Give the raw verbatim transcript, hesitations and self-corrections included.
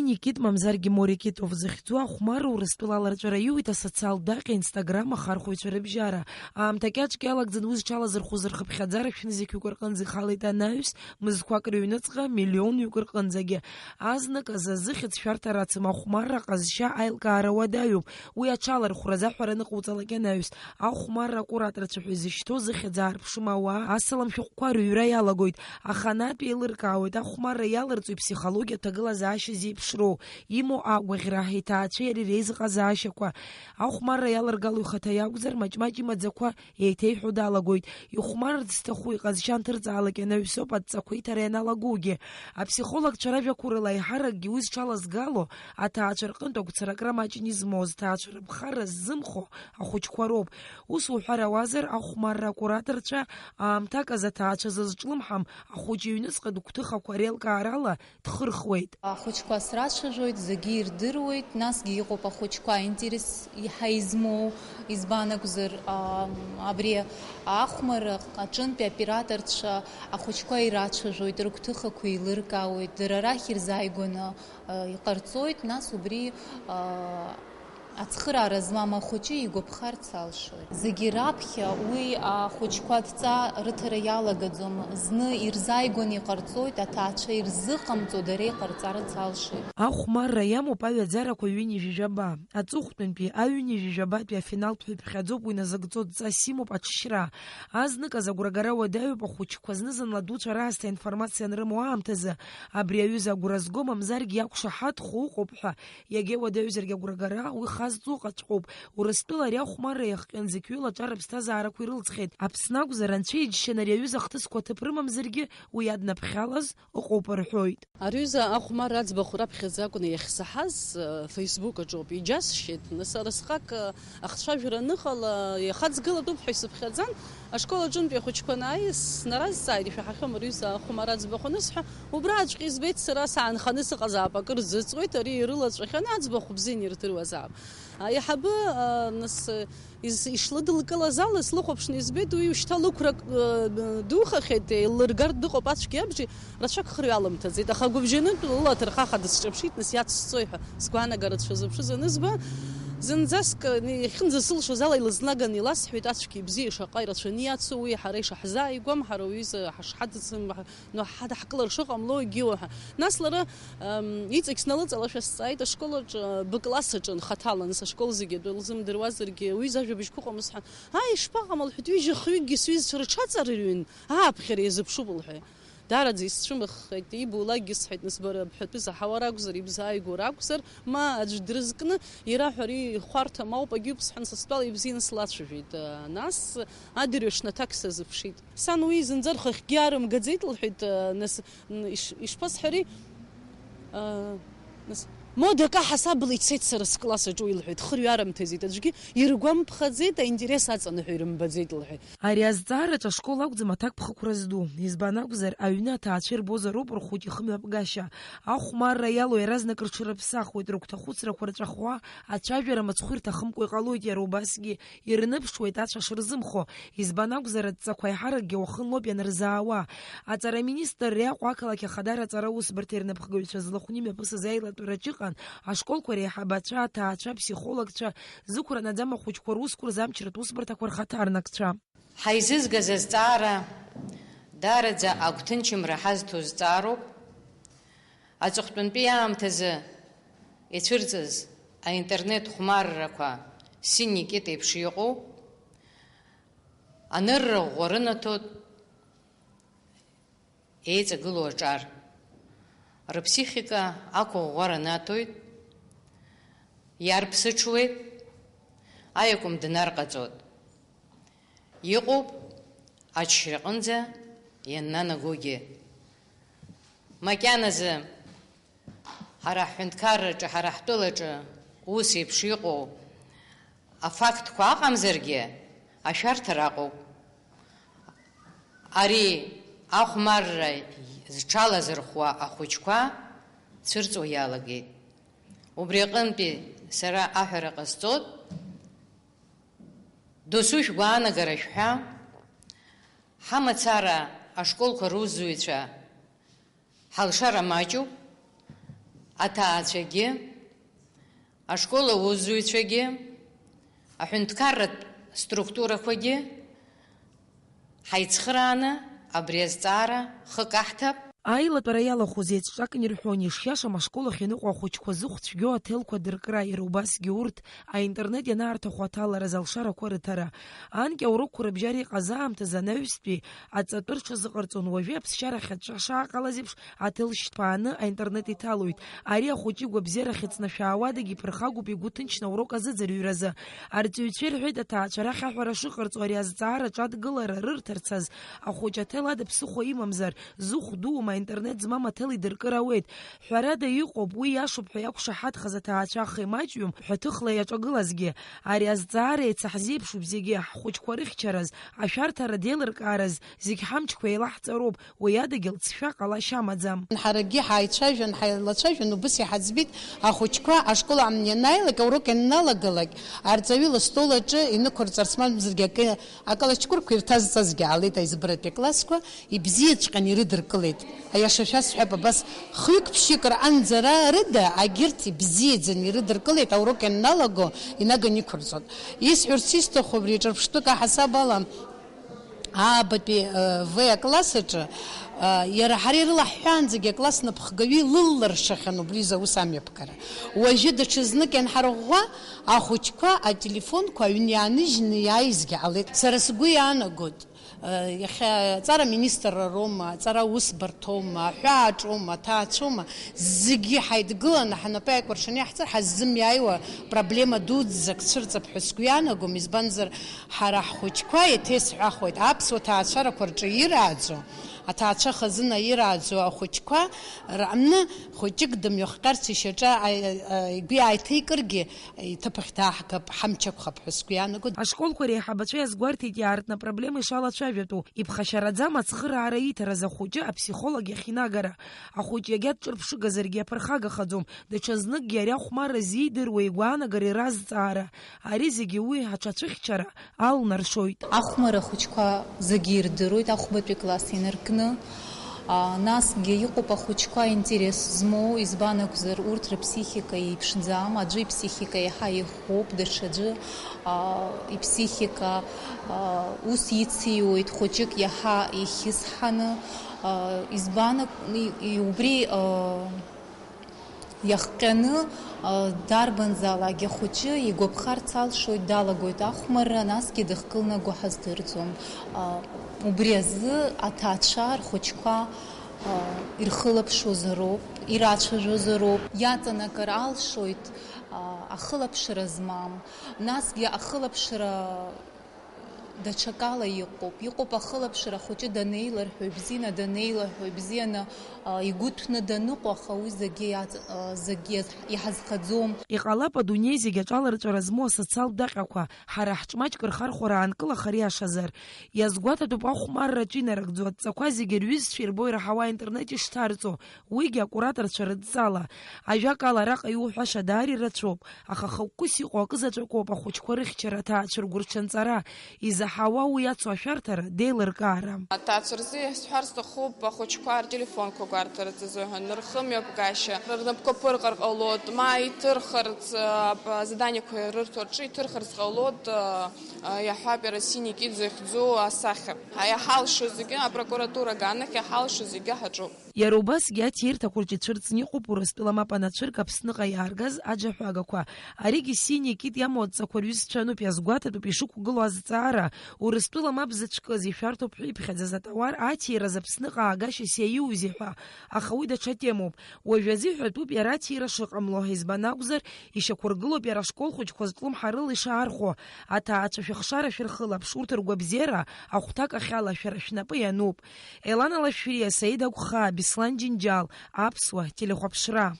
Никит мамзаргьы Морикитов зыхьӡу ахәмарра Урыстәыла аларҵәара иуит асоциалтә даҟьа Instagram ахархәаҩцәа рыбжьара. Аамҭа кьаҿк иалагӡаны уи зҽалазырхәыз рхыԥхьаӡара шәнызқь ҩык рҟынӡа ихалеит анаҩс, мызқәак рыҩныҵҟа миллионҩык рҟынӡагьы. Азнык азы зыхьӡ шәарҭара ацым ахәмарра ҟазшьа аилкаара уадаҩуп. Уи аҽалархәразы аҳәара ныҟауҵалак анаҩс, ахәмарра акураторцәа ҳәа изышьҭоу зыхьӡ аарԥшым ауаа асалам шәҟәқәа рыҩра иалагоит. Аханатә еилыркаауеит ахәмарра иаларҵо иԥсихологиатә ҭагылазаашьа зеиԥшроу, имоу агәаӷьра, иҭаацәеи иареи реизыҟазаашьақәа. Ахәмарра иаларгало ихаҭа иакәзар, маҷ-маҷ имаӡақәа еиҭеиҳәо далагоит. Ихәмарырц зҭаху иҟазшьа анҭырҵаалак ианаҩсоуп адҵақәа иҭара ианалагогьы. Аԥсихологцәа ражәақәа рыла, еиҳаракгьы уи зҽалазгало, аҭаацәа рҟынтә агәцаракра маҷны измоз, ҭаацәара ԥхарра ззымхо ахәыҷқәа роуп. Ус уҳәар ауазар, ахәмарра акураторцәа аамҭак азы аҭаацәа зазҿлымҳам, ахәыҷы иҩныҵҟа дыгәҭыхақәа реилкаарала дхырхуеит. Ахәыҷқәа срацәажәоит, зегьы ирдыруеит, насгьы иҟоуп ахәыҷқәа аинтерес иаҳа измоу, избан акәзар, а, абри ахәмарра аҿынтәи аоператорцәа ахәыҷқәа ирацәажәоит, рыгәҭыхақәа еилыркаауеит, дара рахь ирзааигәаны, а, иҟарҵоит, нас убри, а, Ацхыраара змам ахәыҷы игәаԥхарц алшоит. Зегьы раԥхьа уи ахәыҷқәа адҵа рыҭара иалагаӡом, зны ирзааигәаны иҟарҵоит, аҭаацәа ирзыҟамҵо дара иҟарҵарц алшоит. Ахәмарра иамоуп аҩаӡарақәа ҩынҩажәижәаба. Аҵыхәтәантәи аҩынҩажәижәабатәи афиналтә ҳәа иԥхьаӡоуп уи назыгӡо дҵас имоуп аҽшьра. Азныказ агәрагара уадаҩуп ахәыҷқәа зны-зынла адуцәа раасҭа аинформациа анрымоу аамҭазы, абри аҩыза агәра зго, мамзаргьы иақәшаҳаҭхо ыҟоуп ҳәа. Иагьа уадаҩзаргьы агәрагара уи хазҵо ыҟаҵәҟьоуп. Урыстәыла ари ахәмарра иахҟьан зықьҩыла аҿар аԥсҭазаарақәа ирылҵхьеит. Аԥсны акәзар, анцәа иџьшьаны ари аҩыза ахҭысқәа аҭыԥ рымамзаргьы, уи аднаԥхьалаз ыҟоуп рҳәоит. Ари аҩыза ахәмарра аӡбахә раԥхьаӡа акәны иахьсаҳаз, э, Facebook аҿоуп, иџьасшьеит. Нас арысҟак, э, ахцәажәара аныҟала, иахаҵгылатәуп ҳәа исыԥхьаӡан, ашкол аҿынтәи ахәыҷқәа анааиз, снаразҵааит, ишәаҳахьоума ари аҩыза ахәмарра аӡбахә анысҳәа, Убраҵәҟьа избеит сара, саанханы сыҟазаап, акыр зыҵуеит, ари ирылаҵәахьан аӡбахә бзианы ирдыруазаап. Аиҳабы, а, нас, из-, ишлыдылкылаз ала слыхәаԥшны избеит, уи шьҭа лықәрак, э, духахьеит, еиллыргартә дыҟоуп ацәгьеи абжеи, рацәак хырҩа алымҭаӡеит, аха агәыбжьанытә лыла аҭырхаха дысҿаԥшит, нас иацсҵои ҳәа сгәаанагарацәа зыԥшыз анызба, зынӡаск, э, иахьынӡасылшоз ала илызнаганы иласҳәеит, ацәгьеи ибзиеи шаҟа ирацәаны иацу, уи ҳара ишаҳзааигәам, ҳара уҩыза ҳашҳадыцым, Но ҳадаҳкылар шыҟамло егьиуҳәа. Нас лара, ам, иҵегь сналыҵалашәа сҵааит ашкол аҿы, быкласс аҿы нхаҭалан, сашкол зегьы адәы лзымдыруазаргьы, уи зажәабжьқәа ыҟамыз ҳәа. Аи, ишԥаҟам, лҳәеит, ҩыџьа хҩыкгьы сҩызцәа рыҽаҵарырҩын, ааԥхьара иазыԥшуп, лҳәеит. Даараӡа исцәымыӷхеит, ибулакгьы сҳәеит, нас бара бҳәатәы заҳауар акәзар, ибзааигәар акәзар, ма аӡә дрызкны, ираҳәа ари ихәарҭам ауп, агьиуп сҳәан, са стәала ибзианы слацәажәеит. Нас адырҩаҽны аҭак сазыԥшит. Сан уи зынӡа рхахьгьы арымгаӡеит, лҳәеит, э, нас, н-, иш-, ишԥасҳәари? Э, нас, модак аҳасабала ицеит сара скласс аҿы уи, лҳәеит, хырҩарымҭазеит аӡәгьы, иргәамԥхаӡеит, аинтерес аҵанаҳәа ирымбаӡеит, лҳәеит. Ари азҵаараҿ ашкол акәӡам аҭакԥхықәра зду. Избан акәзар, аҩны аҭаацәа ирбозароуп рхәыҷ ихымҩаԥгашьа. Ахәмарра иалоу иаразнак рҽырыԥсахуеит, рыгәҭахәыцрақәа рҵәахуа, ацәажәара мыцхәы ирҭахымкәа иҟалоит иара убасгьы. Ирныԥшуеит ацәа шырзымхо, избан акәзар, адҵақәа аиҳаракгьы уахынлоуп ианырзаауа. Аҵара аминистрреи Аҟәа ақалақь ахадара аҵара усбарҭеи рнапхгаҩцәа злахәны имҩаԥысыз аилатәараҿ иҟан ашколқәа реиҳабацәа, аҭаацәа, аԥсихологцәа, зықәра наӡам ахәыҷқәа русқәа рзы амчратә усбарҭақәа рхаҭарнакцәа. Ҳаизызгаз азҵаара даараӡа агәҭынчымра ҳазҭо зҵаароуп. Аҵыхәтәантәи аамҭазы ицәырҵыз аинтернет хәмаррақәа синникет еиԥш иҟоуп, анырра ӷәӷәа рынаҭоит, еиҵагылоу аҿар. Рыԥсихика ақәыӷәӷәара наҭоит, иарԥсыҽуеит, аиакәым днарҟаҵоит. Иҟоуп аччраҟынӡа ианнанагогьы. Макьаназы ҳара ҳҳәынҭқарраҿы, ҳара ҳтәылаҿы ус еиԥш иҟоу афактқәа аҟамзаргьы, ашәарҭара аҟоуп. Ари ахәмарра зҽалазырхәуа ахәыҷқәа цәырҵуа иалагеит. Убри аҟынтәи сара аҳәара ҟасҵоит, досу шәгәаанагара шәҳәа, ҳамацара ашколқәа русзуҩцәа ҳалшара маҷуп, Аҭаацәагьы, ашкол аусзуҩцәагьы, аҳәынҭқарратә структурақәагьы ҳаицхырааны абри азҵаара хык аҳҭап. Аилатәара иалахәыз еиҵәҵәак нирҳәон, ишиашам ашкол ахь ианыҟоу ахәыҷқәа зыхә цәгьоу аҭелқәа дыркра, иара убасгьы урҭ аинтернет ианаарҭаху аҭалараз алшарақәа рыҭара. Анкьа урокқәа рыбжьара иҟаз аамҭазы анаҩстәи аҵатәы рҽазыҟарҵон, уажәы аԥсшьарахь аҵәа шааҟалаз еиԥш, аҭел шьҭԥааны аинтернет иҭалоит. Ари ахәыҷы игәабзиара ахьыҵнашәаауадагь иԥырхагоуп игәы ҭынчны аурок азыӡырҩразы. Арҵаҩцәа ирҳәеит, аҭаацәа рахь аҳәара шыҟарҵо ари азҵаара аҿы адгылара рырҭарцаз, ахәыҷы аҭел ада ԥсыхәа имамзар, зыхә дуума, аинтернет змам аҭел идыркыр ауеит. Ҳәарада, иҟоуп, уи иашоуп ҳәа иақәшаҳаҭхаз аҭаацәа аха имаҷҩым, ҳәаҭыхла иаҿагылазгьы. Ари азҵаара еицаҳзеиԥшуп зегьы, ҳхәыҷқәа рыхьчараз, ашәарҭара деилыркаараз, зегь ҳамчқәа еилаҳҵароуп, уи адагьы лҵшәа ҟалашьа амаӡам. Ҳарагьы ҳааицәажәан, ҳаилацәажәан, убыс иҳаӡбеит, ахәыҷқәа ашкол аан ианааилак, аурок ианналагалак, арҵаҩы лыстол аҿы инықәырҵарц мамзаргьы акы, акалаҷкәырқәа ирҭазҵазгьы ҟалеит аизыбаратәи аклассқәа, ибзиаҵәҟьаны ирыдыркылеит. Аиаша шәасҳәап, абас хҩык-ԥшьҩык рҟынӡа ара рыда, агьырҭ ибзиаӡаны ирыдыркылеит, аурок ианналаго инаганы иқәырҵон. Исҳәарц исҭаху абри ҿырԥштәык аҳасаб ала, Аабатәи, э, В акласс аҿы, э, иара ҳара ирылаҳҳәаанӡагьы акласс напхгаҩы илыллыршахьан убри изы аус амҩаԥгара. Уажәы даҽазнык ианҳарӷәӷәа, ахәыҷқәа ателефонқәа аҩны иааныжьны иааизгьы ҟалеит. Сара сгәы иаанагоит, э, иахьа аҵара министрра роума, аҵара усбарҭоума, аҳәааҿоума, аҭаацәоума, зегьы ҳаидгыланы ҳнапы ааикәыршаны иаҳҵар, ҳаззымиааиуа проблема дуӡӡак цәырҵып ҳәа сгәы иаанагом, избанзар, Ҳара ҳхәыҷқәа, еиҭа исҳәахуеит, аԥсуа ҭаацәарақәа рҿы ирааӡо, аҭаацәа хазына ирааӡо ахәыҷқәа рҟны хәыҷык дымҩахҟьарц ишьаҿа, а, а, игәы иааиҭеикыргьы, иҭыԥ ахь дааҳгап, ҳамч ақәхап ҳәа сгәы иаанагоит. Ашколқәа реиҳабацәа иазгәарҭеит иаартны апроблема ишалацәажәатәу, иԥхашьараӡам ацхыраара иҭараз ахәыҷы аԥсихолог иахь инагара. Ахәыҷ иагьа дҿырԥшыгазаргьы иаԥырхагахаӡом, даҽазныкгьы ари ахәмарра зидыруа игәаанагара иразҵаара. Ари зегьы уи аҽацәыхьчара алнаршоит. Ахәмарра ахәыҷқәа зегьы ирдыруеит, ахәбатәи класс инаркны. А, насгьы иҟоуп ахәыҷқәа интерес змоу, избан акәзар, урҭ рыԥсихика еиԥшӡам, аӡәы иԥсихика иаҳа иӷәӷәоуп, даҽаӡәы, а, иԥсихика, а, ус ициуеит, хәыҷык иаҳа ихьысҳаны, а, избан ак-, и-, и-, убри, а, Иахҟьаны, а, дарбанзаалак ахәыҷы игәаԥхарц алшоит, далагоит ахәмарра, насгьы дыхгыланы агәы ҳаздырӡом. А, убри азы аҭаацәа рхәыҷқәа, а, ирхылаԥшуазароуп, ирацәажәозароуп, иаҵанакыр алшоит, а, ахылаԥшра змам, насгьы ахылаԥшра Даҽакала иҟоуп. Иҟоуп ахылаԥшра ахәыҷы данеиларҳәо ибзианы, данеилаҳәо ибзианы, а, игәы ҭәны даныҟоу, аха уи зегьы иаҵ-, а, зегьы иаз-, иҳазхаӡом. Иҟалап адунеи зегь аҿаларҵәара змоу асоциалтә даҟьақәа, ҳара ҳҿы маҷк рхархәара аанкылахар иашазар. Иазгәаҭатәуп ахәмарра аҿы инарыгӡо адҵақәа зегьы рҩызцәа ирбо ираҳауа аинтернет ишҭарҵо, Уигьы акураторцәа рыдҵала, ажәакала, араҟа иуҳәаша дааир ирацәоуп, аха хықәкыс иҟоу акызаҵәык ауп ахәыҷқәа рыхьчара, аҭаацәа ргәырҽанҵара, изаҳауа уи иацу ашәарҭара, деилыркаара. Аҭаацәа рзы исҳәар сҭахуп, ахәыҷқәа ртелефонқәа гәарҭарц азыҳәан, рхымҩаԥгашьа, рнапқәа ԥырҟар ҟалоит, ма иҭырхырц, а, заданиақәа ирырҭо рҿы иҭырхырц ҟалоит, а, а, иаҳҳәап, иара Синий кит захьӡу асахьа. Иҳалшо зегьы апрокуратура аганахь иҳалшо зегьы ҳаҿуп. Иара убасгьы аҭирҭақәа рҿы ицәырҵны иҟоуп Урыстәыла мап анацәырк Аԥсныҟа иааргаз аџьаҳәагақәа. Аригьы Синий кит иамоу адҵақәа рҩызцәа ануп, иазгәаҭатәуп ишықәгылоу азҵаара. Урыстәыла мап зыцәкыз, ишәарҭоуп ҳәа иԥхьаӡаз атауар аҭираз Аԥсныҟа аагашьас иаиузеи ҳәа. Аха уи даҽа темоуп. Уажә азы иҳәатәуп иара аҭира шыҟамло, избан акәзар, ишьақәыргылоуп иара ашкол хәыҷқәа зҿлымҳарыла ишаархәо. Аҭаацәа шәыхшара шәырхылаԥш, урҭ ргәабзиара ахәҭак ахьала шәара шәнапы иануп. Елана Лашәриа, Саид Агәхаа, Беслан Џьынџьал, Аԥсуа телехәаԥшра.